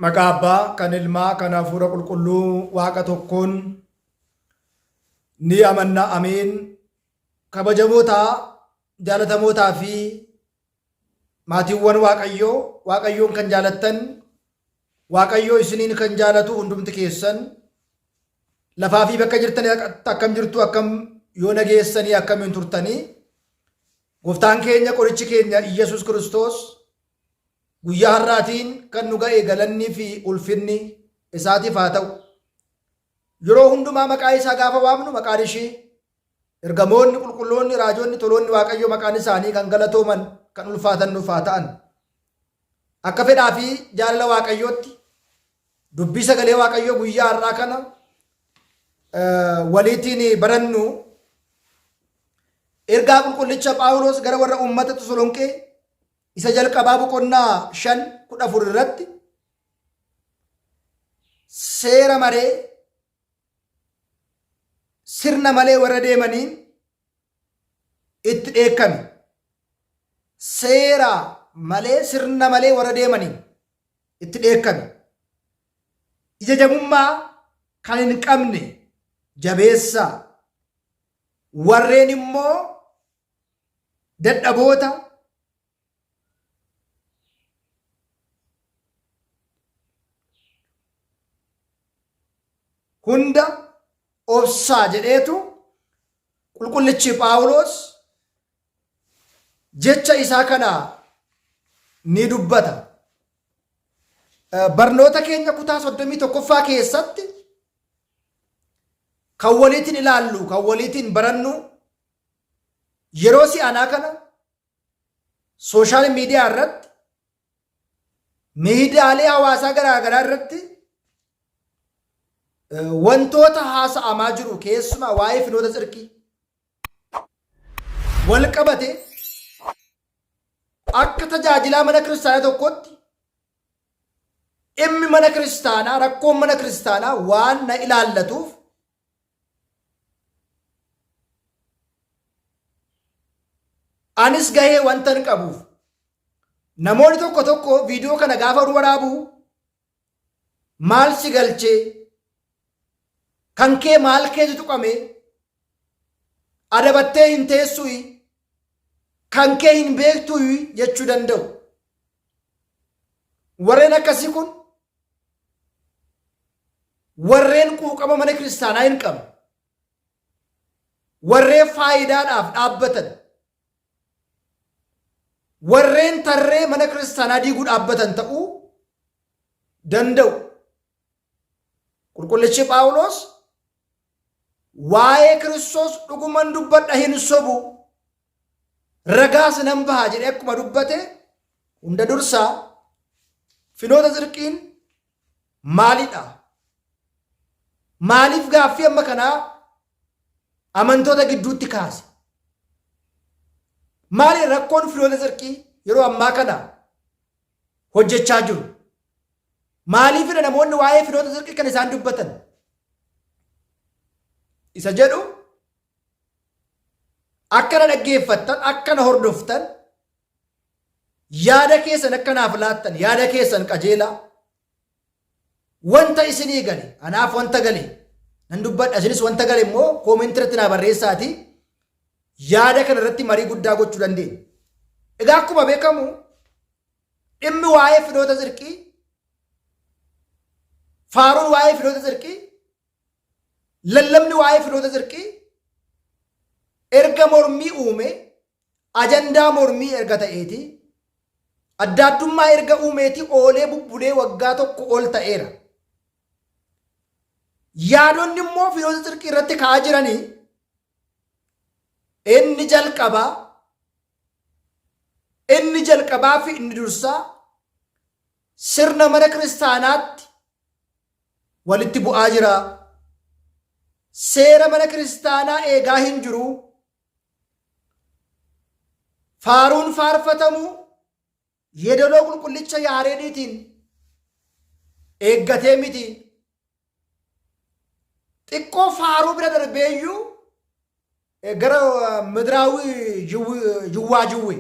Maqaa Abbaa, kan Ilmaa, kan Hafuura Qulqulluu Waaqa tokkoon ni amanna. Ameen. Kabajamoota, jaalatamootaa fi maatiiwwan Waaqayyoo, Waaqayyoon kan jaalattan, Waaqayyoo isiniin kan jaalatu hundumti keessan lafaa fi bakka jirtan akkam jirtu, akkam yoo nageessanii, akkamiin turtanii? Gooftaan keenya, qorichi keenya Iyyasuus Kiristoos guyyaa har'aatiin kan nu ga'e galannii fi ulfinni isaatiif haa ta'u. Yeroo hundumaa maqaa isaa gaafa waamnu maqaan ishii ergamoonni, qulqulloonni, raajonni, toloonni Waaqayyoo maqaan isaanii kan galatooman, kan ulfaatan nuuf haa ta'an. Akka fedhaa fi jaalala Waaqayyootti dubbii sagalee Waaqayyoo guyyaa har'aa kana waliitiin barannu ergaa qulqullicha Phaawulos gara warra uummata Tasalonqee isa jalqabaa boqonnaa 5:14 irratti seera maree sirna malee warra deemaniin itti dheekkame. Seera malee, sirna malee warra deemaniin itti dheekkame. Ija jabummaa kan hin qabne jabeessaa. Warreen immoo dadhaboota hunda obsaa jedheetu qulqullichi Phaawulos jecha isaa kana ni dubbata. Barnoota keenya kutaa 31ffaa keessatti kan waliitiin ilaallu, kan waliitiin barannu, yeroo si'anaa kana sooshaal miidiyaa irratti, miidiyaalee hawaasaa garaa garaa irratti wantoota haasa'amaa jiru, keessumaa waa'ee finoota tsirqii wal qabate, akka tajaajilaa mana kiristaanaa tokkotti dhimmi mana kiristaanaa, rakkoon mana kiristaanaa waan na ilaallatuuf anis gahee wantan qabuuf, namoonni tokko tokko viidiyoo kana gaafa waraabu maal si galchee, kan kee maal keessa tuqame, adabattee hin teessuyi, kan kee hin beektuyi jechuu danda'u. Warreen akkasii kun warreen quuqama mana kiristaanaa hin qabne, warreen faayidaadhaaf dhaabbatan, warreen tarree mana kiristaanaa diiguu dhaabbatan ta'uu danda'u. Qulqullichi Phaawulos waa'ee Kiristoos dhuguman dubbadha, hin sobu, ragaas nan baha jedhee akkuma dubbate, hunda dursaa finoota tsirqiin maalidha? Maaliif gaaffii amma kanaa amantoota gidduutti kaase? Maali rakkoon finoota tsirqii yeroo ammaa kana hojjechaa jiru? Maaliifidha namoonni waa'ee finoota tsirqii kan isaan dubbatan? Isa jedhu akka na dhaggeeffattan, akka na hordoftan, yaada keessan akka naaf laattan, yaada keessan qajeelaa, wanta isinii gale, anaaf wanta gale nan dubbadha, isinis wanta gale immoo koomentii irratti naa barreessaati, yaada kana irratti marii guddaa gochuu dandeenya. Egaa akkuma beekamu dhimmi waa'ee finoota tsirqii, faaruun waa'ee finoota tsirqii, lallabni waa'ee finoota tsirqii erga mormii uume, ajandaa mormii erga ta'eeti, adda addummaa erga uumeeti oolee bubbulee waggaa tokko ol ta'eera. Yaadonni immoo finoota tsirqii irratti ka'aa jiranii inni jalqabaa fi inni dursaa sirna mana kiristaanaatti walitti bu'aa jira. Seera mana kiristaanaa eegaa hin jiru. Faaruun faarfatamu yeedaloo qulqullicha Yaareediitiin eeggatee miti. Xiqqoo faaruu bira darbeeyyuu gara midiraawii jiwwaa jiwwe.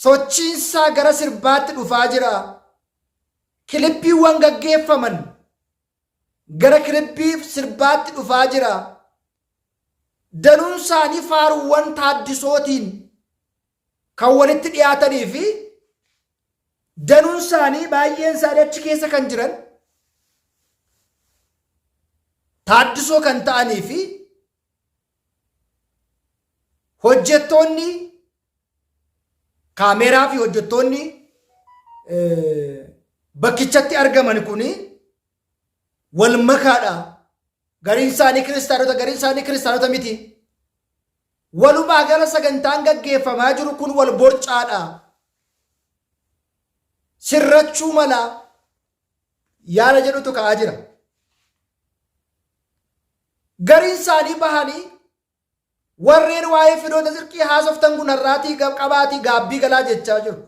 Sochiinsaa gara sirbaatti dhufaa jira. Kilippiiwwan gaggeeffaman gara kilippii sirbaatti dhufaa jira. Danuun isaanii faaruuwwan taaddisootiin kan walitti dhiyaatanii fi danuun isaanii baay'een isaanii achi keessa kan jiran taaddisoo kan ta'anii fi hojjettoonni kaameeraa fi hojjettoonni bakkichatti argaman kun wal makaadha. Gariin isaanii kiristaanota, gariin isaanii kiristaanota miti. Walumaa gala sagantaan gaggeeffamaa jiru kun wal borcaadha. Sirrachuu mala yaada jedhutu ka'aa jira. Gariin isaanii bahanii warreen waa'ee fidoota sirqii haasoftan kun har'aatii qabaatii gaabbii galaa jechaa jiru.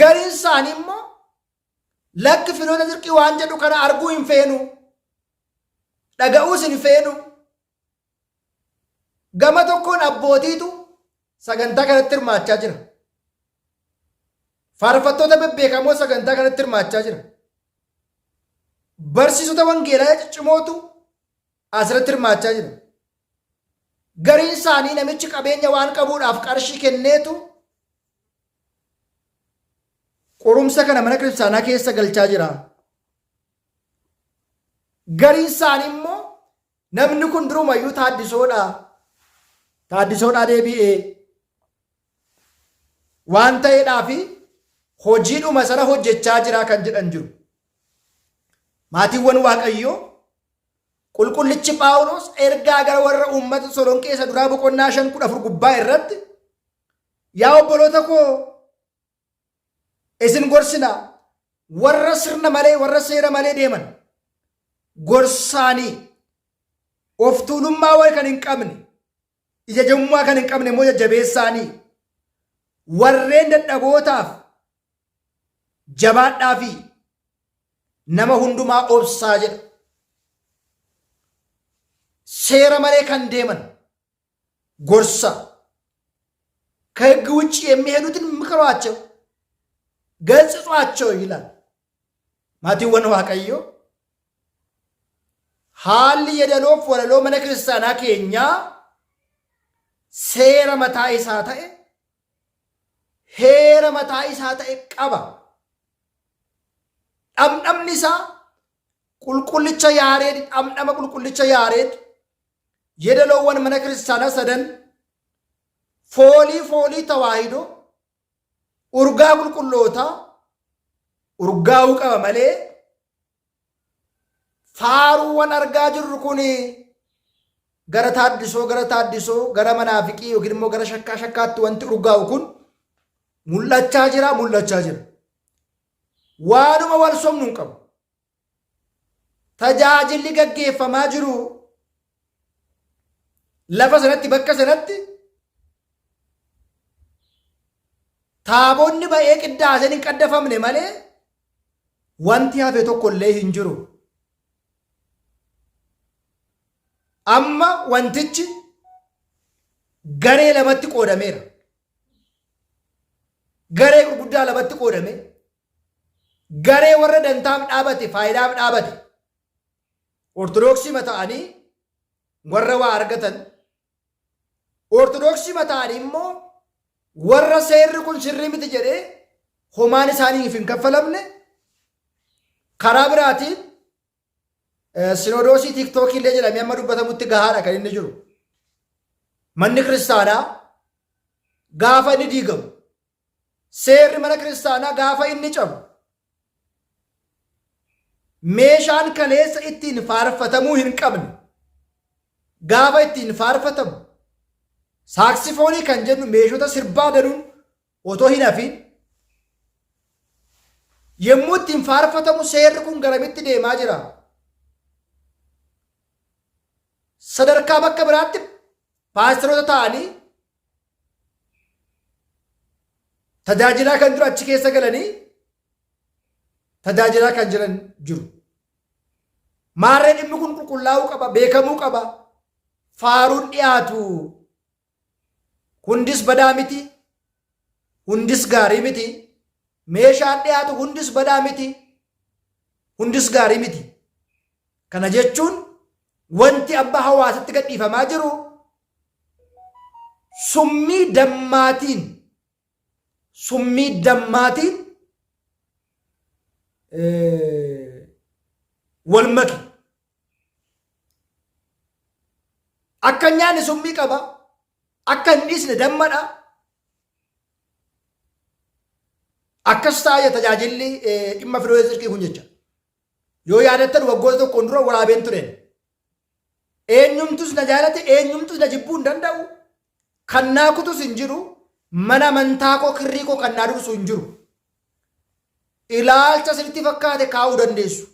Gariin isaanii immoo lakki fidoota sirqii waan jedhu kana arguu hin feenu. Dhaga'uus hin feenu. Gama tokkoon abbootiitu sagantaa kanatti hirmaachaa jira. Faarfattoota bebbeekamoo sagantaa kanatti hirmaachaa jira. Barsiisota wangeelaa ciccimootu asirratti hirmaachaa jira. Gariin isaanii namichi qabeenya waan qabuudhaaf qarshii kenneetu qorumsa kana mana kiristaanaa keessa galchaa jira. Gariin isaanii immoo namni kun durumayyuu taaddisoodha. Taaddisoodhaa deebi'ee waan ta'eedhaa fi hojiidhuma sana hojjechaa jira kan jedhan jiru. Maatiiwwan Waaqayyoo qulqullichi Phaawulos ergaa gara warra uummata Tasolonqee isa duraa boqonnaa 5 14 gubbaa irratti yaa obboloota koo isin gorsina warra sirna malee warra seera malee deeman gorsaanii of tuulummaa wal kan hin qabne ijajamummaa kan hin qabne immoo jajjabeessaanii warreen dadhabootaaf jabaadhaa fi nama hundumaa obsaa jedha. Seera malee kan deeman gorsa ከሕግ ውጭ የሚሄዱትን ምከሯቸው፣ ገጽጿቸው ይላል። Maatiiwwan Waaqayyoo haalli yeedaloof walaloo mana kiristaanaa keenyaa seera mataa isaa ta'e heera mataa isaa ta'e qaba. Dhamdhamni isaa qulqullicha Yaareed dhamdhama qulqullicha Yaareed yeedaloowwan mana kiristaanaa sadan foolii foolii tawaahidoo urgaa qulqullootaa urgaa'uu qaba malee faaruuwwan argaa jirru kun gara taaddisoo gara taaddisoo gara manaafiqii yookiin immoo gara shakkaa shakkaatti wanti urgaa'u kun mul'achaa jira mul'achaa jira. Waanuma wal sobnu hin qabu. Tajaajilli gaggeeffamaa jiru lafa sanatti bakka sanatti taabonni ba'ee qiddaaseen hin qaddafamne malee wanti hafe tokko illee hin jiru. Amma wantichi garee lamatti qoodameera. Garee gurguddaa lamatti qoodame. Garee warra dantaaf dhaabate, faayidaaf dhaabate. Ortodoksii mata'anii warra waa argatan. Ortodoksii mata'anii immoo warra seerri kun sirrii miti jedhee homaan isaaniif hin kaffalamne karaa biraatiin Sinodoosii tiiktookii illee jedhamee amma dubbatamutti gahaadha kan inni jiru. Manni kiristaanaa gaafa inni diigamu seerri mana kiristaanaa gaafa inni cabu meeshaan kaleessa ittiin faarfatamuu hin qabne gaafa ittiin faarfatamu saaksifoonii kan jennu meeshota sirbaa danuun otoo hin hafiin yommuu ittiin faarfatamu seerri kun garamitti deemaa jira? Sadarkaa bakka biraatti paasteroota ta'anii tajaajilaa kan jiru achi keessa galanii tajaajilaa kan jiran jiru. Maarree dhimmi kun qulqullaa'uu qaba, beekamuu qaba. Faaruun dhiyaatu. Hundis badaa miti, hundis gaarii miti. Meeshaan dhiyaatu hundis badaa miti, hundis gaarii miti. Kana jechuun wanti amma hawaasatti gadhiifamaa jiru summii dammaatiin summii dammaatiin wal make. Akka hin nyaanne summii qaba. Akka hin dhiisne dammadha. Akkas ta'a tajaajilli dhimma firoota sirqii kun jecha. Yoo yaadattan waggoota tokkoon dura waraabeen tureen. Eenyumtus na jaalate eenyumtus na jibbuu hin danda'u. Kan naa kutus hin jiru. Mana amantaa koo kirrii koo kan naa dursu hin jiru. Ilaalcha isinitti fakkaate kaa'uu dandeessu.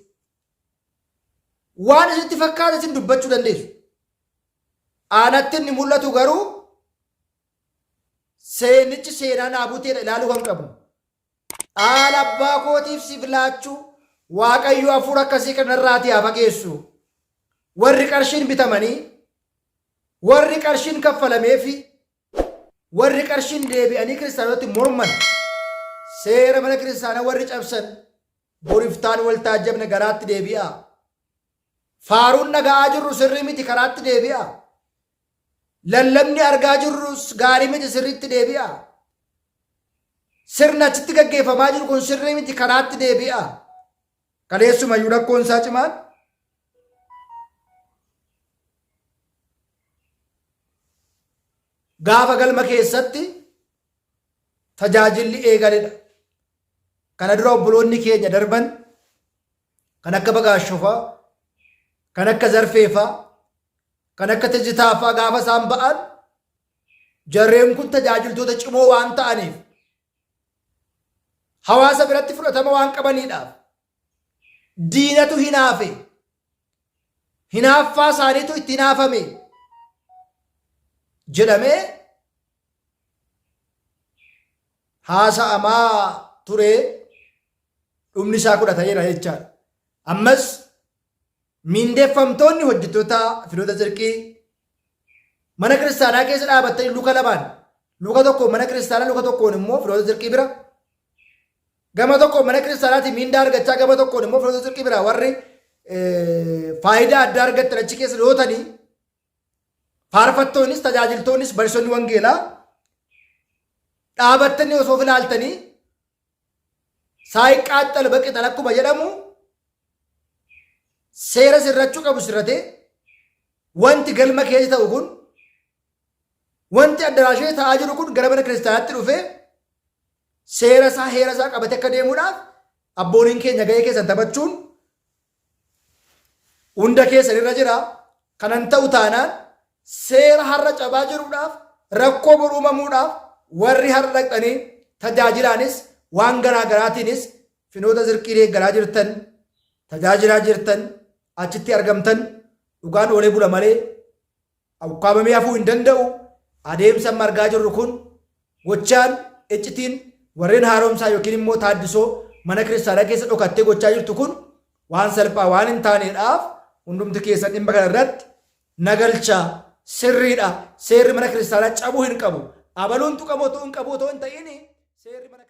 Waan isinitti fakkaate isin dubbachuu dandeessu. Aanatti inni mul'atu garuu seenichi seenaa naabuteedha ilaaluu kan qabnu. Dhaala abbaa kootiif siif laachuu Waaqayyo hafuura akkasii kanarraatii haa fageessu. Warri qarshiin bitamanii, warri qarshiin kaffalameefi, warri qarshiin deebi'anii kiristaanotatti morman, seera mana kiristaanaa warri cabsan, boriftaan wal taajjabne garaatti deebi'aa. Faaruun dhaga'aa jirru sirrii miti karaatti deebi'aa. Lallabni argaa jirrus gaarii miti sirriitti deebi'a. Sirna achitti gaggeeffamaa jiru kun sirrii miti karaatti deebi'a. Kaleessumayyuu rakkoon isaa cimaan gaafa galma keessatti tajaajilli eegaledha. Kana dura obboloonni keenya darban kan akka Bagaashofaa, kan akka Zarfeefaa, kan akka Tizitaafaa gaafa isaan ba'an jarreen kun tajaajiltoota cimoo waan ta'aniif hawaasa biratti fudhatama waan qabaniidhaaf diinatu hinaafe hinaaffaa isaaniitu itti hinaafame jedhamee haasa'amaa ture dhumni isaa kudha ta'eera jechaadha. Ammas Miindeffamtoonni hojjettoota filoota tsirqii mana kiristaanaa keessa dhaabattanii luka lamaan luka tokkoon mana kiristaanaa luka tokkoon immoo filoota tsirqii bira gama tokkoon mana kiristaanaatii miindaa argachaa gama tokkoon immoo filoota tsirqii bira warri faayidaa addaa argattan achi keessa lootanii faarfattoonnis tajaajiltoonnis barsiisonni wangeelaa dhaabattanii osoo of ilaaltanii Saayiqqaaxxal baqixal akkuma jedhamu seera sirrachuu qabu sirratee wanti galma keessa ta'u kun wanti addaraashee ta'aa jiru kun gara mana kiristaanaatti dhufee seera isaa heera isaa qabatee akka deemuudhaaf abbooliin keenya gahee keessan taphachuun hunda keessan irra jira. Kanan ta'u taanaan seera har'a cabaa jiruudhaaf rakkoo boru uumamuudhaaf warri har'a dhaqxanii tajaajilaanis waan garaa garaatiinis finoota zirqii deeggaraa jirtan tajaajilaa jirtan achitti argamtan dhugaan oolee bula malee ukkaamamee hafuu hin danda'u. Adeemsa amma argaa jirru kun gochaan iccitiin warreen haaromsaa yookiin immoo taaddisoo mana kiristaanaa keessa dhokattee gochaa jirtu kun waan salphaa waan hin taaneedhaaf hundumti keessan dhimma kana irratti nagalchaa sirriidha. Seerri mana kiristaanaa cabuu hin qabu. Abaluun tuqamu otoo hin qabu otoo hin ta'in seerri mana